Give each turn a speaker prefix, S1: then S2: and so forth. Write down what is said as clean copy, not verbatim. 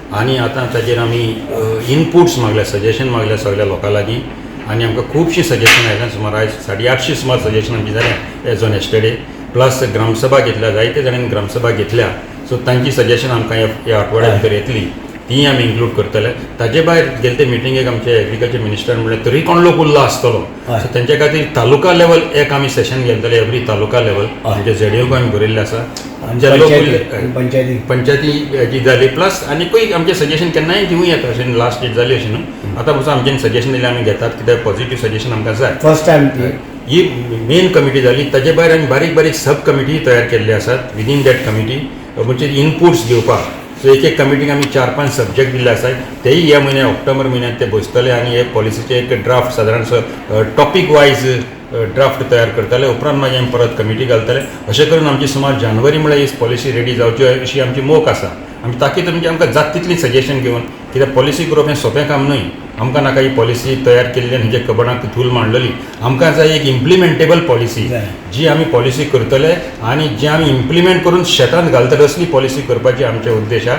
S1: आनी आतां ताजेर आमी इनपुट्स मागल्या, सजेशन मागल्या सगल्या लोकां लागीं आनी आमकां खुबशीं सजेशन आयल्या. सुमार आयज 850 सुमार सजेशन आमची जाल्या as on yesterday. Plus gram sabha घेतल्या, जायते जाणांनी ग्रामसभा घेतल्या. सो तांची सजेशन आमकां ह्या आठवड्या भितर येतली, तीय आमी इन्क्लूड करतले. ताजे भायर गेले ते मिटिंगेक आमचे एग्रीकल्चर मिनिस्टर म्हणलें, तरी कोण लोक उरला आसतलो, सो तेंच्या खातीर तालुका लेवल एक आमी सेशन घेतले, एवरी तालुका लेवल. आमच्या झेडीओक आमी बरयल्लें आसा.
S2: आनी
S1: जे लोक
S2: पंचायती
S1: उरले
S2: आनी पंचायती.
S1: पंचायती जी जाली, प्लस आनीकूय आमचें सजेशन केन्नाय दिवं येता. अशें लास्ट डेट जाली अशें न्हू. आतां पसून आमच्यानी सजेशन दिलें आमी घेतात, कित्याक पॉझिटीव सजेशन आमकां जाय.
S2: फर्स्ट टायम ती.
S1: ही मेन कमिटी जाली. ताजे भायर आमी बारीक बारीक सब कमिटी तयार केल्ले आसात. विदीन that committee म्हणजे इनपुट्स घेवपाक. सो एक एक कमिटीक आमी चार पांच सब्जेक्ट दिल्ले आसात. तेय ह्या म्हयन्या, ऑक्टोबर म्हयन्यात ते बसतले आनी हे पॉलिसीचे एक ड्राफ्ट, सादारणसो टॉपीक वायज ड्राफ्ट तयार करतले. उपरांत मागीर आमी परत कमिटी घालतले. अशें करून आमची सुमार जानेवारी म्हळ्यार ही पॉलिसी रेडी जावची अशी आमची मोख आसा. आमी ताकीत म्हणजे आमकां जाता तितली सजेशन घेवन, कित्याक पॉलिसी करप हें सोंपें काम न्हय. आमकां नाका ही पॉलिसी तयार केल्ली आनी हेजे कबडाक धूल मांडलेली. आमकां जाय एक इम्प्लिमेंटेबल पॉलिसी.
S2: जाय.
S1: जी आमी पॉलिसी करतले आनी जी आमी इम्प्लिमेंट करून शेतांत घालतले, असली पॉलिसी करपाची आमचे उद्देश आहा.